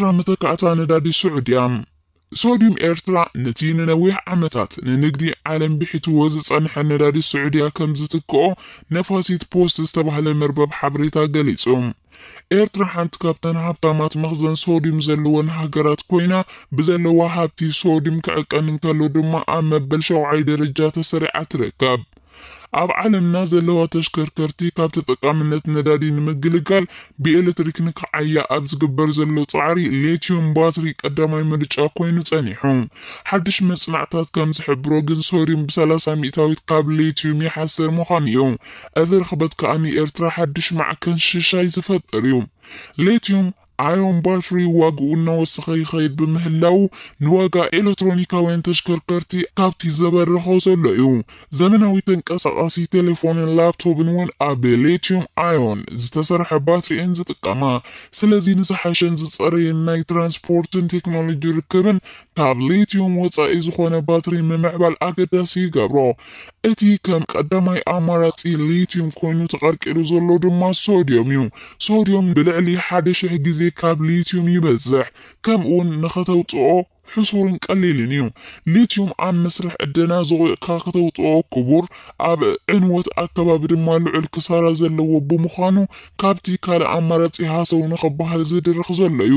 ኤርትራ መተካእታ ነዳዲ ስዑድያ። ሶድዩም ኤርትራ ነቲ ንነዊሕ ዓመታት ንንግዲ ዓለም ብሒትዎ ዝጸንሐ ነዳዲ ስዑድያ ከም ዝትክኦ ነፋሲት ፖስት ዝተባህለ መርበብ ሓበሬታ ገሊጹ። ኤርትራ ሓንቲ ካብተን ሃብታማት መኽዘን ሶድዩም ዘለወን ሃገራት ኮይና፣ ብዘለዋ ሃብቲ ሶድዩም ክዕቀን እንከሎ ድማ ኣብ መበል ሸውዓይ ደረጃ ተሰሪዓ ትርከብ። ኣብ ዓለምና ዘለዋ ተሽከርከርቲ ካብ ተጠቃምነት ነዳዲ ንምግልጋል ብኤሌክትሪክ ንክዓያ ኣብ ዝግበር ዘሎ ጻዕሪ ሌትዩም ባትሪ ቀዳማይ ምርጫ ኮይኑ ጸኒሑ። ሓድሽ መጽናዕታት ከም ዝሕብሮ ግን ሶድዩም ብሰላሳ ሚእታዊት ካብ ሌትዩም ይሓስር ምዃኑ እዩ። እዚ ርኽበት ከኣ ንኤርትራ ሓድሽ ማዕከን ሽሻይ ዝፈጥር እዩ። ሌትዩም ኣዮን ባትሪ ዋግኡ እናወሰኸ ይኸይድ ብምህላዉ፣ ንዋጋ ኤሌክትሮኒካውያን ተሽከርከርቲ ካብቲ ዘበረኾ ዘሎ እዩ። ዘመናዊ ተንቀሳቓሲ ቴሌፎንን ላፕቶፕን እውን ኣብ ሌትዩም ኣዮን ዝተሰርሐ ባትሪ እየን ዝጥቀማ። ስለዚ ንዝሓሸን ዝጸረየን ናይ ትራንስፖርትን ቴክኖሎጂ ርክብን ካብ ሌትዩም ወጻኢ ዝኾነ ባትሪ ምምዕባል ኣገዳሲ ይገብሮ። እቲ ከም ቀዳማይ ኣማራጺ ሌትዩም ኮይኑ ተቐርቂሩ ዘሎ ድማ ሶድዮም እዩ። ሶድዮም ብልዕሊ ሓደ ሽሕ ግዜ ካብ ሊትዩም ይበዝሕ፣ ከምኡውን ንኸተውጽኦ ሕሱርን ቀሊልን እዩ። ሊትዩም ኣብ መስርሕ ዕደና ዘቑቕካ ከተውጽኦ ክቡር፣ ኣብ ዕንወት ኣከባቢ ድማ ልዑል ክሳራ ዘለዎ ብምዃኑ፣ ካብቲ ካልእ ኣማራጺ ሃሰው ንኽበሃል ዝድርኽ ዘሎ እዩ።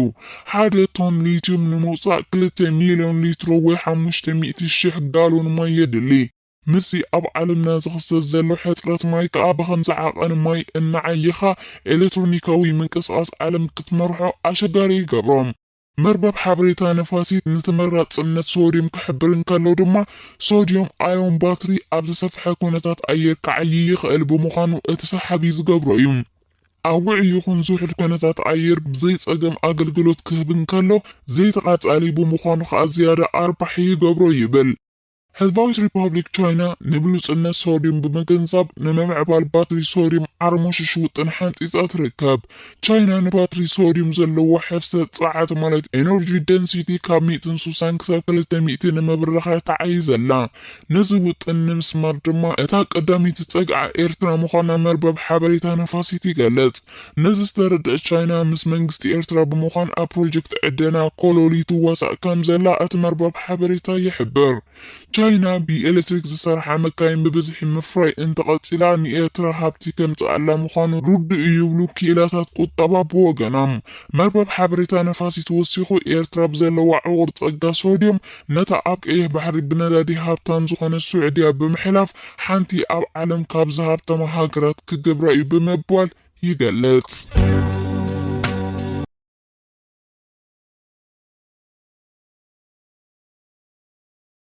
ሓደ ቶን ሊትዩም ንምውጻእ ክልተ ሚልዮን ሊትሮ ወይ ሓሙሽተ ሚእቲ ሽሕ ጋሎን ማይ የድሊ። ምስዚ ኣብ ዓለምና ዝኽሰት ዘሎ ሕጽረት ማይ ከኣ ብኸምዚ ዓቐን ማይ እናዓየኻ ኤሌክትሮኒካዊ ምንቅስቓስ ዓለም ክትመርሖ ኣሸጋሪ ይገብሮ። መርበብ ሓበሬታ ነፋሲት ንተመራጽነት ሶድዩም ክሕብር እንከሎ ድማ፣ ሶድዩም ኣዮን ባትሪ ኣብ ዝሰፍሐ ኩነታት ኣየር ክዓዪ ይኽእል ብምዃኑ እቲ ሰሓቢ ዝገብሮ እዩ። ኣብ ውዑይ ይኹን ዝሑል ኩነታት ኣየር ብዘይ ጸገም ኣገልግሎት ክህብ እንከሎ፣ ዘይተቓጻሊ ብምዃኑ ከኣ ዝያዳ ኣርባሒ ይገብሮ ይብል። ህዝባዊት ሪፓብሊክ ቻይና ንብሉጽነት ሶድዩም ብምግንዛብ፣ ንምምዕባል ባትሪ ሶድዩም ዓርሞሽሽ ውጥን ሓንጺጻ ትርከብ። ቻይና ንባትሪ ሶድዩም ዘለዎ ሕፍሰት ጸዓት፣ ማለት ኤነርጂ ደንሲቲ፣ ካብ ሚእትን ስሳን ክሳብ ክልተ ሚእቲ ንምብርኻይ ትዓዪ ዘላ። ነዚ ውጥን ንምስማር ድማ እታ ቀዳመይቲ ጸግዓ ኤርትራ ምዃና መርበብ ሓበሬታ ነፋሲት ይገልጽ። ነዚ ዝተረድአት ቻይና ምስ መንግስቲ ኤርትራ ብምዃን ኣብ ፕሮጀክት ዕደና ኮሎሊ ትዋሳእ ከም ዘላ እቲ መርበብ ሓበሬታ ይሕብር። ቻይና ብኤሌክትሪክ ዝሰርሓ መካይን ብብዝሒ ምፍራይ እንተቐጺላ፣ ንኤርትራ ሃብቲ ከምጽኣላ ምዃኑ ርዱእ እዩ ይብሉ ክኢላታት ቁጠባ ብወገኖም። መርበብ ሓበሬታ ነፋሲት ወሲኹ፣ ኤርትራ ብዘለዋ ዕቑር ጸጋ ሶድዮም፣ ነታ ኣብ ቀይሕ ባሕሪ ብነዳዲ ሃብታም ዝኾነት ስዑድያ ብምሕላፍ፣ ሓንቲ ኣብ ዓለም ካብ ዝሃብተማ ሃገራት ክገብራ እዩ ብምባል ይገልጽ።